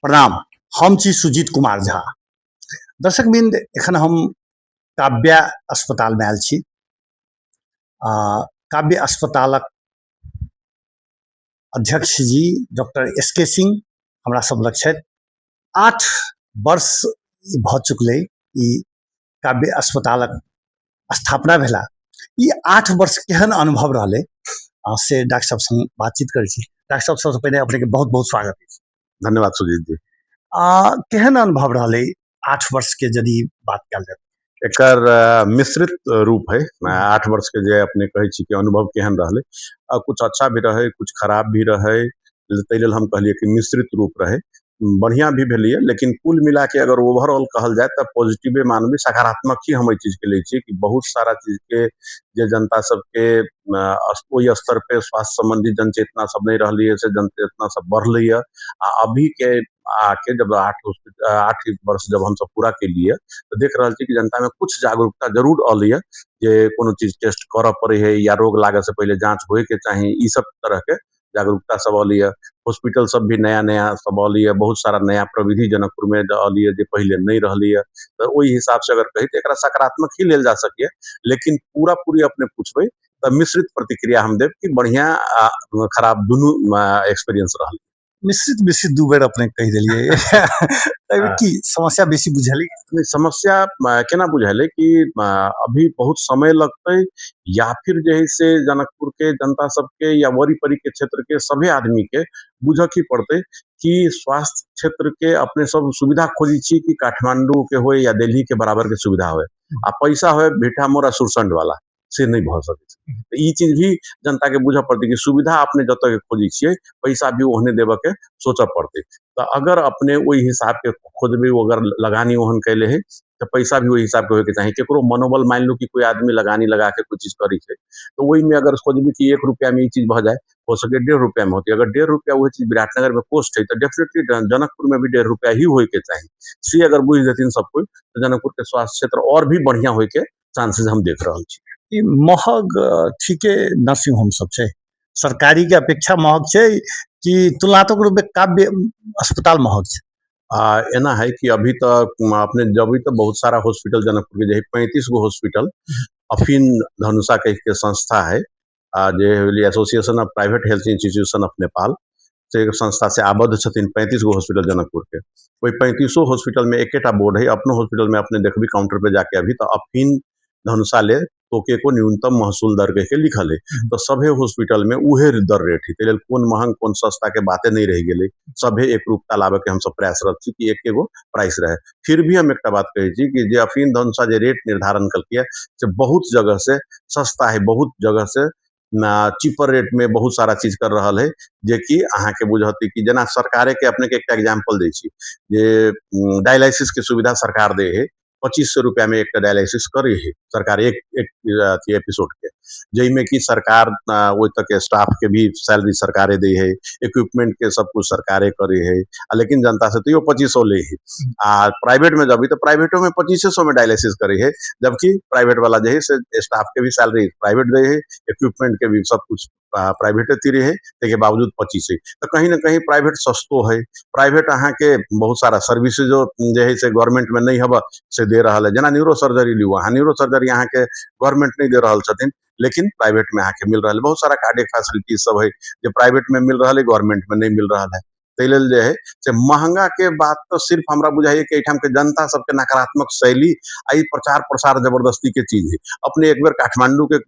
प्रणाम, हम छी सुजीत कुमार झा। दर्शक बिंद, एखन हम काव्या अस्पतालमे आयल छी। आ काव्य अस्पतालक अध्यक्ष जी डॉक्टर एस के सिंह हमरा सब लग छथि। 8 वर्ष भऽ चुकलै ई काव्य अस्पतालक स्थापना भेला। ई 8 वर्ष केहन अनुभव रहलै से डॉक्टर साहब संग बातचीत करै छी। डॉक्टर साहब, सबसँ पहिने अपनेके बहुत बहुत स्वागत अछि। धन्यवाद सुजीत जी। केहन अनुभव रहलै 8 वर्ष के यदि बात कयल जाय? एकर मिश्रित रूप है। 8 वर्ष के जे अपने कहै छी कि अनुभव केहन रहलै, कुछ अच्छा भी रहै, कुछ खराब भी रहै, ताहि लेल हम कहलियै कि मिश्रित रूप रहै। बढ़िया भी भेलैए, लेकिन कुल मिला के अगर ओवरऑल कहल जाय तऽ पॉजिटिवे मानबै, सकारात्मक ही हम एहि चीजके लै छियै कि बहुत सारा चीजके जे जनता सबके ओहि स्तर पे स्वास्थ्य संबंधी जनचेतना सब नहि रहलैए, से जनचेतना सब बढ़लैए। आ अभी के आके जब 8 वर्ष जब हमसब पूरा केलियै तऽ देख रहल छी कि जनतामे कुछ जागरूकता जरूर अलैए जे कोनो चीज टेस्ट करऽ पड़ै है या रोग लागऽ से पहिले जाँच होइके चाही। ई सब तरहके जागरूकता सब अलैए। हॉस्पिटल सब भी नया नया सब अलैए, बहुत सारा नया प्रविधि जनकपुरमे अलैए जे पहिले नहि रहलैए। तऽ ओहि हिसाबसँ अगर कही तऽ एकरा सकारात्मक ही लेल जा सकैए, लेकिन पूरा पूरी अपने पुछबै तऽ मिश्रित प्रतिक्रिया हम देब कि बढ़िया आ खराब दुनू एक्सपीरियंस रहल। मिश्रित मिश्रित 2 बेर अपने कहि देलियै, एहिमे की समस्या बेसी बुझेलै? नहि, समस्या केना बुझेलै कि अभी बहुत समय लगतै या फिर जे है से जनकपुर के जनता सबके या वरी परी के क्षेत्र के सभे आदमी के बुझऽ की पड़तै कि स्वास्थ्य क्षेत्र के अपने सब सुविधा खोजै छी कि काठमांडू के होय या दिल्ली के बराबर के सुविधा होय आ पैसा होय भिठा मोड़ आ सुरसंड वाला, से नहि भऽ सकै छै। तऽ ई चीज भी जनताके बुझऽ पड़तै कि सुविधा अपने जतऽ खोजै छियै, पैसा भी ओहने देबऽके सोचऽ पड़तै। तऽ अगर अपने ओहि हिसाबके खोजबै, अगर लगानी ओहन कैले है तऽ पैसा भी ओहि हिसाबके होइके चाही। केकरो मनोबल मानि लू कि कोइ आदमी लगानी लगाके कोइ चीज करै छै तऽ ओहिमे अगर खोजबै कि 1 रुपैआमे ई चीज भऽ जाय, हो सके 1.5 रुपैआमे होतै। अगर 1.5 रुपैआ वही चीज विराटनगरमे कोस्ट है तऽ डेफिनेटली जनकपुरमे भी 1.5 रुपैआ ही होइके चाही। से अगर बुझि जेथिन सब कोइ तऽ जनकपुरके स्वास्थ्य क्षेत्र आओर भी बढ़िआँ होइके चांसेज हम देख रहल छी। ई महग ठीके नर्सिंग होम सब छै, सरकारी के अपेक्षा महग छै कि तुलनात्मक रूप में काव्य अस्पताल महग छै? एना है कि अभी तक अपने जब तऽ बहुत सारा हॉस्पिटल जनकपुर के जे है 35 गो हॉस्पिटल अफीन धनुषा कह के संस्था है, जे association of private health institution of Nepal से संस्था से आबद्ध छथिन 35 गो हॉस्पिटल जनकपुर के। ओहि 35 हॉस्पिटल में एकेटा बोर्ड है। अपनो हॉस्पिटल में अपने देखबी काउंटर पे जाके अभी तो अफीन धनुषा ले तोके को न्यूनतम महसूल दर कह के लिखल है, तो सभे हॉस्पिटल में उहे दर रेट है। ताहि लेल कोन महंग कोन सस्ता के बाते नहीं रहि गेलै, सभे एक रूपता लाबे के हमसब प्रयासरत छी कि एक एगो प्राइस रहे। फिर भी हम एकटा बात कहै छी कि जे अफीन धनुषा जे रेट निर्धारण कलकै से बहुत जगह से सस्ता है, बहुत जगह से चीपर रेट में बहुत सारा चीज कर रहल है, जे कि अहाँके बुझत कि जेना सरकारे के अपने के एकटा एग्जाम्पल दै छी जे डायलिसिस के सुविधा सरकार दै है, 2500 रुपया में एकटा डायलिसिस करे है सरकार एक एक अथी एपिसोड के, जाहिमे कि सरकार ओहि तक के स्टाफ के भी सैलरी सरकारे दै है, इक्विपमेंट के सब कुछ सरकारे करे है, आ लेकिन जनता से तैयो 2500 ले है। आ प्राइवेट में जब तऽ प्राइवेटो में 2500 में डायलिसिस करे है, जबकि प्राइवेट वाला जे है से स्टाफ के भी सैलरी प्राइवेट दै है, इक्विपमेंट के भी सब कुछ प्राइवेटे तिरे है, ताहिके बावजूद 25 है। तऽ कहीं ना कहीं प्राइवेट सस्तो है। प्राइवेट अहाँके बहुत सारा सर्विसेजो जे है से गवर्नमेंट में नहि हबऽ से दे रहल है। जेना न्यूरो सर्जरी लियू अहाँ, न्यूरो सर्जरी अहाँके गवर्नमेंट नहि दे रहल छथिन, लेकिन प्राइवेट में अहाँके मिल रहल है। बहुत सारा कार्डियक फैसिलिटी सब है जे प्राइवेट में मिल रहल है, गवर्नमेंट में नहीं मिल रहल है। ताहि लेल जे है से महंगा के बात तऽ सिर्फ हमरा बुझाइए कि एहिठाम के जनता सबके नकारात्मक शैली आ ई प्रचार प्रसार जबरदस्ती के चीज है। अपने एक बेर काठमांडू के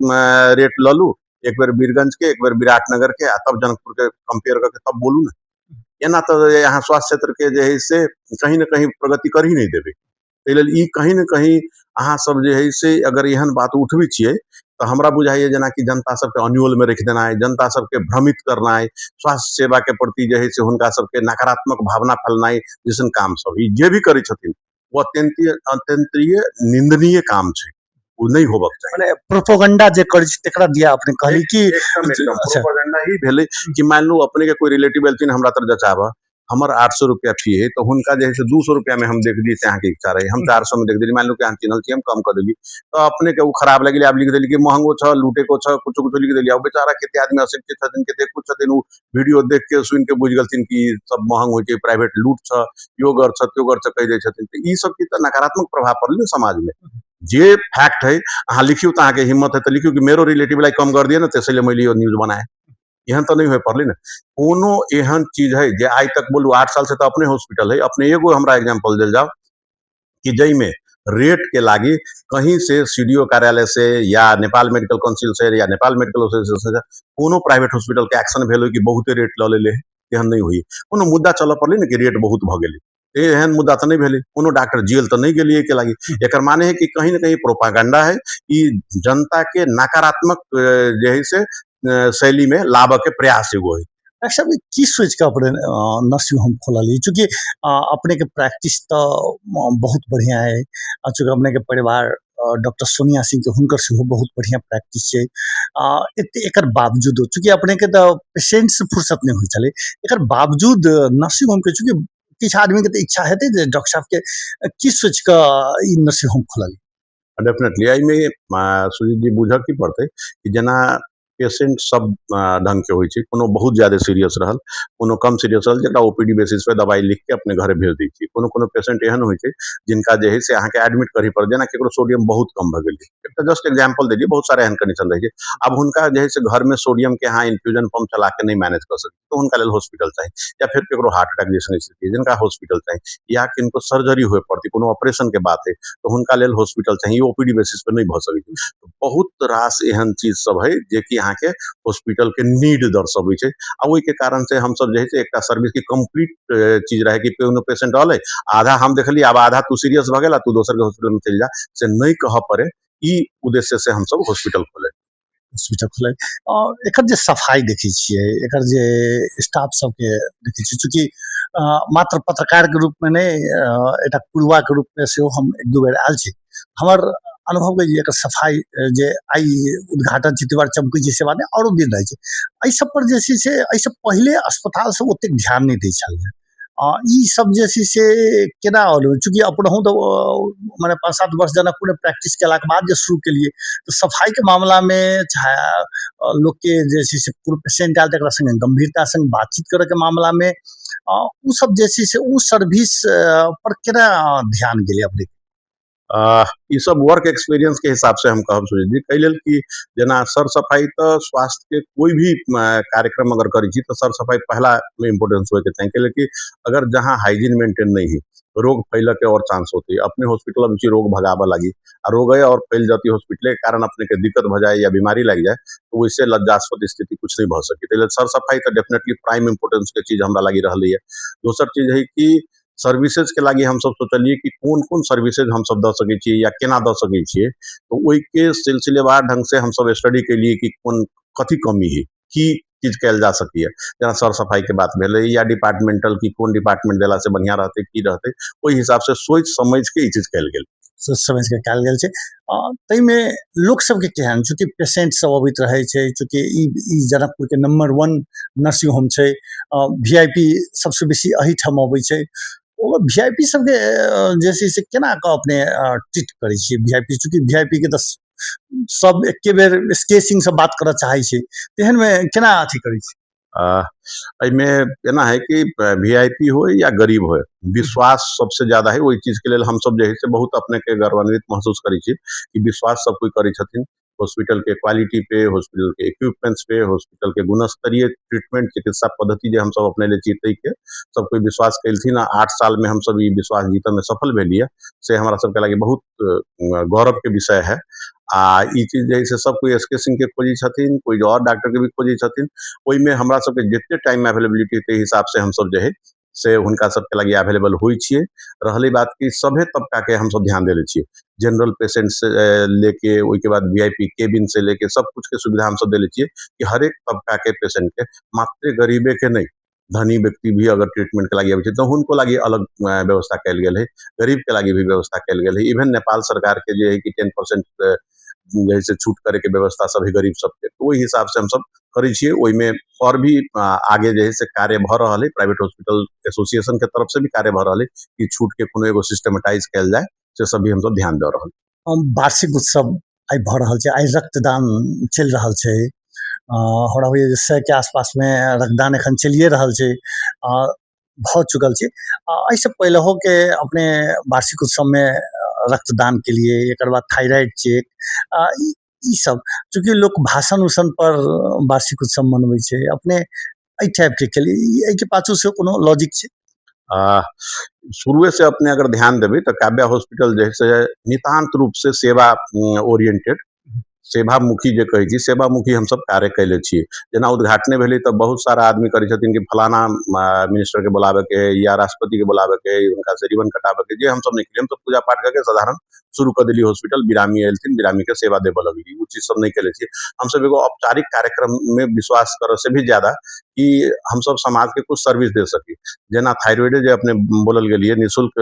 रेट लऽ लू, एक बेर वीरगंज के, एक बेर विराटनगर के, आ तब जनकपुर के कंपेयर करके तब बोलू ने। एना तऽ यहाँ स्वास्थ्य क्षेत्र के जे है से कहीं ने कहीं प्रगति कर ही नहीं देबै। ताहि लेल ई कहीं ने कहीं अहाँ सब जे है से अगर एहन बात उठबै छियै तऽ हमरा बुझाइए जेनाकि जनता सबके अन्योल में रखि देनाइ, जनता सबके भ्रमित करनाइ, स्वास्थ्य सेवा के प्रति जे है से हुनका सबके नकारात्मक भावना फैलनाइ जैसन काम सब ई जे भी करै छथिन ओ अत्यंत निंदनीय काम छै, ओ नहि होबक चाही। मने प्रोपोगंडा जे करै छै तकरा दिया अपने कहली कि एकदम अच्छा। प्रोपोगंडा ही भेलै कि मान लू अपने के कोई रिलेटिव एलथिन हमरा तर जचाबऽ हमर 800 रुपैआ फी है, तऽ हुनका जे है से 200 रुपैआमे हम देख दी से अहाँके इच्छा रहै, हम 400मे देख देली, मानि लू कि अहाँ चिन्हल छी, हम कम कऽ देली, तऽ अपनेके ओ खराब लागि गेलै। आब लिख देली कि महंगो छ, लूटेको छ, कुछो कुछो लिख देली। आ बेचारा कते आदमी अशिक्षित छथिन, कते कुछ छथिन, ओ वीडियो देख के सुनि के बुझि गेलथिन कि सब महंग होइ छै, प्राइवेट लूट छ, यो गर छ, त्यो गर छ कहि दै छथिन। तऽ ई सब चीज तऽ नकारात्मक प्रभाव पड़लै ने समाजमे। जे फैक्ट है अहाँ लिखियौ, तऽ अहाँके हिम्मत है तऽ लिखियौ कि मेरो रिलेटिव लाई कम कर दिए ने, त्यसैले मैले यो न्यूज बनाए। एहन तऽ नहि होय पड़लै ने। कोनो एहन चीज है जे आइ तक बोलू, 8 साल से तऽ अपने हॉस्पिटल है, अपने एगो हमरा एग्जाम्पल देल जाओ कि जाहिमे रेट के लागी कहीं से CDO कार्यालय से या नेपाल मेडिकल काउंसिल से या नेपाल मेडिकल एसोसिएशन से कोनो प्राइवेट हॉस्पिटल के एक्शन भेल हो कि बहुते रेट लऽ लेले, एहन नहि होई। कोनो मुद्दा चलऽ पड़लै ने कि रेट बहुत भऽ गेलै, एहन मुद्दा तऽ नहि भेलै, कोनो डॉक्टर जेल तऽ नहि गेलियै एहिके लागी। एकर माने है कि कहीं ने कहीं प्रोपागंडा है, ई जनता के नकारात्मक जे है से शैली में लाबऽ के प्रयास एगो है। डॉक्टर साहब, की सोचि कऽ अपने नर्सिंग होम खोललियै? चूँकि अपने के प्रैक्टिस तऽ बहुत बढ़िआँ है, आ चूँकि अपने के परिवार डॉक्टर सोनिया सिंह के हुनकर सेहो बहुत बढ़िआँ प्रैक्टिस छै, एते एकर बावजूदो चूँकि अपने के तऽ पेशेंट से फुर्सत नहि होइ छलै, एकर बावजूद नर्सिंग होम के चूँकि किछु आदमीके तऽ इच्छा हेतै जे डॉक्टर साहबके की सोचि कऽ ई नर्सिंग होम खोलल? डेफिनेटली एहिमे सुजीत जी बुझऽ की पड़तै कि जेना पेशेंट सब ढंगके होइ छै, कोनो बहुत ज्यादा सीरियस रहल, कोनो कम सीरियस रहल, जकरा OPD basis पे दवाइ लिखके अपने घरे भेज दै छियै। कोनो कोनो पेशेंट एहन होइ छै जिनका जे है से अहाँके एडमिट करही पड़त, जेना केकरो सोडियम बहुत कम भऽ गेलै, एकटा जस्ट एग्जाम्पल देलियै, बहुत सारा एहन कंडीशन रहै छै। आब हुनका जे है से घरमे सोडियम के अहाँ इन्फ्यूजन पंप चला के नहि मैनेज कऽ सकै, तऽ हुनका लेल हॉस्पिटल चाही, या फिर केकरो हार्ट अटैक जैसन स्थिति जिनका हॉस्पिटल चाही, या किनको सर्जरी हुए पड़तै, कोनो ऑपरेशन के बात है तऽ हुनका लेल हॉस्पिटल चाही, OPD basis पे नहि भऽ सकै छै। बहुत रास एहन चीज सब है जे कि अहाँके हॉस्पिटल के नीड दर्शबै छै, आ ओहिके कारण से हमसब जे है से एकटा सर्विस के कम्प्लीट चीज रहै कि कोनो पेशेंट रहलै, आधा हम देखलियै, आब आधा तू सीरियस भऽ गेल आ तू दोसर के हॉस्पिटल में चलि जा, से नहि कहऽ पड़े, ई उद्देश्य से हमसब हॉस्पिटल खोले। हॉस्पिटल खोले। और एकर जे सफाइ देखै छियै, एकर जे स्टाफ सबके देखै छियै, चूँकि मात्र पत्रकारके रूपमे नहि, एकटा कुरुआके रूपमे सेहो हम एक दू बेर आयल छी, हमर अनुभव जे एकर सफाइ जे आइ उद्घाटन छै ताहि चमकै छै से बात नहि, औरो दिन रहै छै। एहि सब पर जे छै से एहिसँ पहिले अस्पताल सब ओतेक ध्यान नहि दै छलै। ई सब जे छै से केना अलो, चूँकि अपनहु तऽ मने 5-7 वर्ष जनकपुरमे प्रैक्टिस केलाके बाद जे शुरू केलियै, तऽ सफाइके मामलामे चाहे लोकके जे छै से पूर्व पेशेंट आयल तकरा सङ्गे गम्भीरता सङ्ग बातचीत करैके मामलामे ओ सब जे छै से ओ सर्विस पर केना ध्यान गेलै अपने? ई सब वर्क एक्सपीरियंस के हिसाब से हम कहब सुजीत जी, एहि लेल कि जेना सर सफाइ तऽ स्वास्थ्य के कोई भी कार्यक्रम अगर करै छी तऽ सर सफाइ पहला में इम्पोर्टेंस होइके चाही, कैले कि अगर जहाँ हाइजीन मेंटेन नहीं है रोग फैलऽ के और चांस होती है। अपने हॉस्पिटल अबै छी रोग भगाबऽ लागी आ रोग और फैल जाती हॉस्पिटले के कारण अपने के दिक्कत भऽ जाए या बीमारी लागि जाए तऽ ओहिसे लज्जास्पद स्थिति कुछ नहीं भऽ सकै। ताहि लेल सर सफाइ तऽ डेफिनेटली प्राइम इम्पोर्टेंस के चीज हमरा लागि रहलै है। दोसर चीज है कि सर्विसेज के लागी हमसब सोचलियै कि कोन कोन सर्विसेज हमसब दऽ सकै छियै या केना दऽ सकै छियै, तऽ ओहिके सिलसिलेवार ढंग से हमसब स्टडी केलियै कि कोन कथी कमी है, की चीज कयल जा सकैए। जेना सर सफाई के बात भेलै या डिपार्टमेंटल की कोन डिपार्टमेंट देला से बढ़िआँ रहतै की रहतै, ओहि हिसाब से सोचि समझि के ई चीज कयल गेल। सोचि समझि के कयल गेल छै। ताहिमे लोक सबके केहन, चूँकि पेशेंट सब अबैत रहै छै, चूँकि ई जनकपुरके नंबर 1 नर्सिंग होम छै, VIP सबसँ बेसी एहिठाम अबै छै, ओ VIP सबके जे छै से केना कऽ अपने ट्रीट करै छियै? VIP चूँकि VIP के तऽ सब एके बेर स्केचिंग से बात करऽ चाहै छै, तेहनमे केना अथी करै छी? एहिमे एना है कि VIP हो या गरीब हो, विश्वास सबसे ज्यादा है। ओहि चीजके लेल हमसब जे है से बहुत अपने के गौरवान्वित महसूस करै छी कि विश्वास सब कोइ करै छथिन हॉस्पिटल के क्वालिटी पे, हॉस्पिटल के इक्विपमेंट्स पे, हॉस्पिटल के गुणस्तरीय ट्रीटमेंट चिकित्सा पद्धति जे हमसब अपनेले छी ताहिके सब कोइ विश्वास केलथिन। 8 साल में हमसब ई विश्वास जीतऽ में सफल भेलियै, से हमरा सबके लागि बहुत गौरव के विषय है। आ ई चीज जे है से सब कोइ एस के सिंह के खोजै छथिन, कोइ और डॉक्टर के भी खोजै छथिन। ओहिमे हमरा सबके जते टाइम अवेलेबिलिटी ताहि हिसाब से हमसब जे है से हुनका सबके लागि अवेलेबल होइ छियै। रहलै बात कि सभे तबका के हमसब ध्यान देले छियै, जनरल पेशेंट से लेके ओहिके बाद VIP cabin से लेके सब कुछ के सुविधा हमसब देले छियै कि हरेक तबका के पेशेंट के, मात्र गरीबे के नहीं, धनी व्यक्ति भी अगर ट्रीटमेंट के लागि अबै छै तऽ हुनको लागि अलग व्यवस्था कयल गेल है, गरीब के लागि भी व्यवस्था कयल गेल है। इवन नेपाल सरकार के जे है कि 10% जे है से छूट करैके व्यवस्था सभी गरीब सबके, तऽ ओहि हिसाब से हमसब करै छियै। ओहिमे आओर भी आगे जे है से कार्य भऽ रहल है, प्राइवेट हॉस्पिटल एसोसिएशन के तरफ से भी कार्य भऽ रहल है कि छूट के कोनो एगो सिस्टमेटाइज कयल जाय, से सब भी हमसब ध्यान दऽ रहल। हम वार्षिक उत्सव आइ भऽ रहल छै, आइ रक्तदान चलि रहल छै। हमरा होइए जे 100 के आसपासमे रक्तदान एखन चलिए रहल छै, भऽ चुकल छै। एहिसँ पहिलहोके अपने वार्षिक उत्सवमे रक्तदान के लिए, एकर बाद थायराइड चेक, ई सब, चूँकि लोक भाषण उषण पर वार्षिक उत्सव मनबै छै, अपने एहि टाइपके केलिए, एहिके पाछू से कोनो लॉजिक छै? शुरुए से अपने अगर ध्यान देबै तऽ काव्या हॉस्पिटल जे है से नितान्त रूप से सेवा ओरिएंटेड, सेवामुखी जे कहै छी, सेवामुखी हमसब कार्य कैले छियै। जेना उद्घाटने भेलै तऽ बहुत सारा आदमी करै छथिन कि फलाना मिनिस्टरके बुलाबैके है या राष्ट्रपतिके बुलाबैके है, हुनका से रिबन कटाबैके, जे हमसब नहि केलियै। हमसब पूजा पाठ करके साधारण शुरू कऽ देलियै हॉस्पिटल, बिरामी एलथिन, बिरामीके सेवा देबऽ लगलियै, ओ चीज सब नहि केले छियै। हमसब एगो औपचारिक कार्यक्रममे विश्वास करऽ से भी ज्यादा कि हमसब समाजके कुछ सर्विस दे सकी। जेना थायराइडे जे अपने बोलल गेलियै, निःशुल्क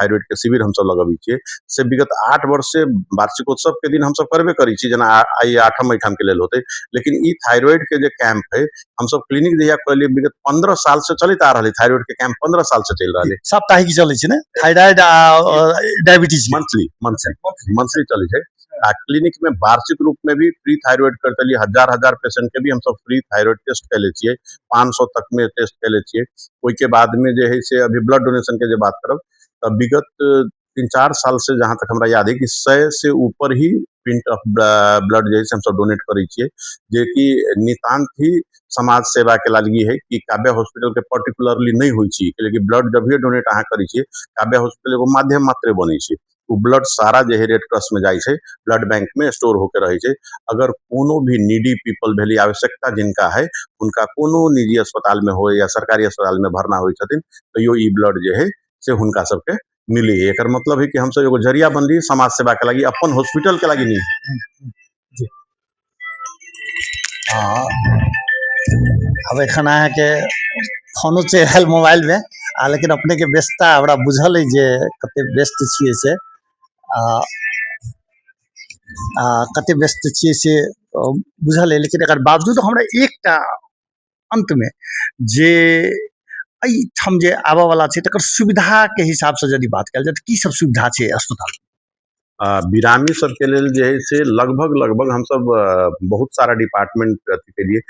थायराइड के शिविर हमसब लगबै छियै, से विगत 8 वर्ष से वार्षिकोत्सव के दिन हमसब करबे करै छी, जेना आइ आठम एहिठाम के लेल होतै। लेकिन ई थायराइड के जे कैंप है, हमसब क्लिनिक जहिया खोललियै विगत 15 साल से चलैत आ रहल है, थायराइड के कैंप 15 साल से चलि रहल है। साप्ताहिक चलै छै ने थायराइड आ डायबिटीज? मंथली मंथली मंथली चलै छै। आ क्लिनिक में वार्षिक रूप में भी फ्री थायराइड करते लिए हजार हजार पेशेंट के भी हमसब फ्री थायराइड टेस्ट कैले छियै, 500 तक में टेस्ट कैले छियै। ओहिके बाद में जे है से अभी ब्लड डोनेशन के जे बात करब तऽ विगत 3-4 साल से जहाँ तक हमरा याद है कि 100 से ऊपर ही प्रिंट ऑफ ब्लड जे है से हमसब डोनेट करै छियै, जेकि नितान्त ही समाज सेवा के लागी है कि काव्या हॉस्पिटल के पर्टिकुलरली नहि होइ छै, लेकिन ब्लड जब भी डोनेट अहाँ करै छियै, काव्या हॉस्पिटल एगो माध्यम मात्र बनै छै। ओ ब्लड सारा जे है रेड क्रॉस में जाइ छै, ब्लड बैंक में स्टोर होके रहै छै। अगर कोनो भी नीडी पीपल भेली, आवश्यकता जिनका है, हुनका कोनो निजी अस्पताल में हो या सरकारी अस्पताल में भरना होइ छथिन, तैयो ई ब्लड जे है से हुनका सबके मिली है। एकर मतलब है कि हमसब एगो जरिया बनली समाज सेवा के लागी, अपन हॉस्पिटल के लागी नहीं। जी। आब एखन अहाँके फोनो चलि आयल मोबाइल में, आ लेकिन अपने के व्यस्तता हमरा बुझल है जे कते व्यस्त छियै से, कते व्यस्त छियै से बुझल है। लेकिन एकर बावजूद हमरा एकटा अंत में जे एहिठाम जे आबऽ वाला छै तकर सुविधा के हिसाब से यदि बात कयल जाय तऽ की सब सुविधा छै अस्पताल? बिरामी सबके लेल जे है से लगभग लगभग हमसब बहुत सारा डिपार्टमेंट अथी के लिए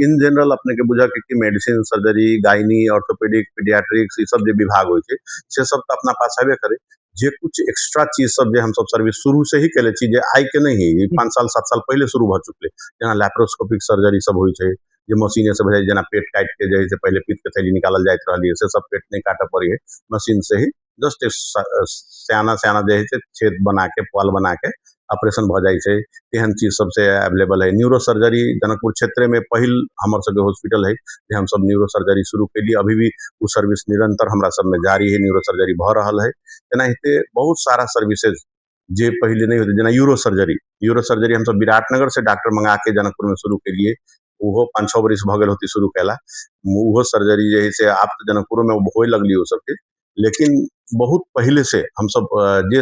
इन जनरल अपने के बुझऽ के कि medicine, surgery, gynae, orthopaedic, paediatrics, ई सब जे विभाग होइ छै से सब तऽ अपना पास हेबे करे। जे कुछ एक्स्ट्रा चीज सब जे हमसब सर्विस शुरू से ही केले छी, जे आइ के नहीं है, 5 साल 7 साल पहले शुरू भऽ चुकलै। जेना लैप्रोस्कोपिक सर्जरी सब होइ छै, जे मशीने से भऽ जाइ, जेना पेट काटि के जे है से पहले पीत के थैली निकालल जाइत रहलै, से सब पेट नहि काटऽ पड़ै है, मशीन से ही जस्ट सयाना सयाना जे है से छेद बना के पुआल बना के ऑपरेशन भऽ जाइ छै। तेहन चीज सबसे अवेलेबल है। न्यूरो सर्जरी जनकपुर क्षेत्र में पहिल हमर सबके हॉस्पिटल है जे हमसब न्यूरो सर्जरी शुरू केलियै, अभी भी ओ सर्विस निरंतर हमरा सबमे जारी है, न्यूरो सर्जरी भऽ रहल है। तेनाहिते बहुत सारा सर्विसेज जे पहिले नहि होते, जेना यूरो सर्जरी, यूरो सर्जरी हमसब विराटनगर से डॉक्टर मंगा के जनकपुर में शुरू केलियै, ओहो 5-6 बरिस भऽ गेल होती शुरू केला। ओहो सर्जरी जे है से आब तऽ जनकपुरो में होए लगली ओ सब चीज, लेकिन बहुत पहले से हमसब जे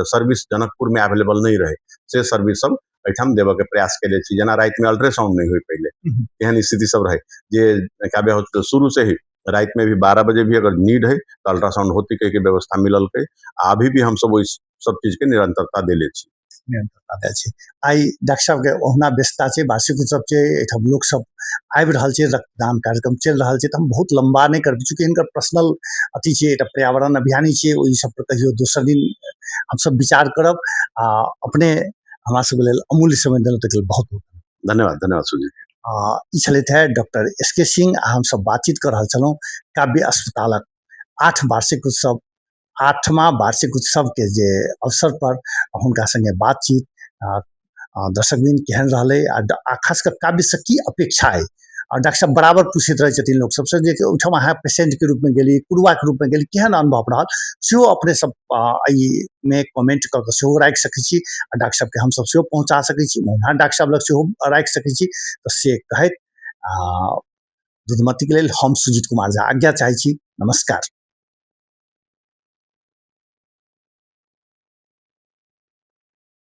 सर्विस जनकपुर में अवेलेबल नहीं रहे से सर्विस सब एहिठाम देबऽ के प्रयास केले छी। जेना राति में अल्ट्रासाउंड नहीं होय पहले, एहन स्थिति सब रहे जे काव्या हॉस्पिटल शुरू से ही राति में भी 12 बजे भी अगर नीड है तो अल्ट्रासाउंड होती कह के व्यवस्था मिलल। आ अभी भी हमसब ओहि सब चीज के निरंतरता देले छी। निरंतरता दै छै। आइ डॉक्टर साहब के ओहुना व्यस्तता छै, वार्षिक उत्सव छै, एहिठाम लोक सब आबि रहल छै, रक्तदान कार्यक्रम चलि रहल छै, तऽ हम बहुत लम्बा नहि करबै, चूँकि हिनकर पर्सनल अथी छै, एकटा पर्यावरण अभियानी छै, ओहि सब पर कहियो दोसर दिन हमसब विचार करब। आ अपने हमरा सबके लेल अमूल्य समय देलहुँ ताहिके लेल बहुत बहुत धन्यवाद। धन्यवाद सुजीत। ई छलथि है डॉक्टर एस के सिंह, आ हमसब बातचीत कऽ रहल छलहुँ काव्य अस्पतालक 8 वार्षिक उत्सव, 8वां वार्षिक उत्सव के जे अवसर पर हुनका संगे बातचीत। दर्शकवृंद केहन रहलै आ खास कऽ काव्य से की अपेक्षा है, और डॉक्टर साहब बराबर पूछैत रहै छथिन लोक सबसे जे ओहिठाम अहाँ पेशेंट के रूप में गेली, कुरुआ के रूप में गेली, केहन अनुभव रहल, सेहो अपने सब एहिमे कमेंट कऽ के सेहो राखि सकै छी, आ डॉक्टर साहब के हमसब सेहो पहुँचा सकै छी, ओहुना डॉक्टर साहब लग सेहो राखि सकै छी। तऽ से कहैत दूधमती के लेल हम सुजीत कुमार झा आज्ञा चाहै छी। नमस्कार।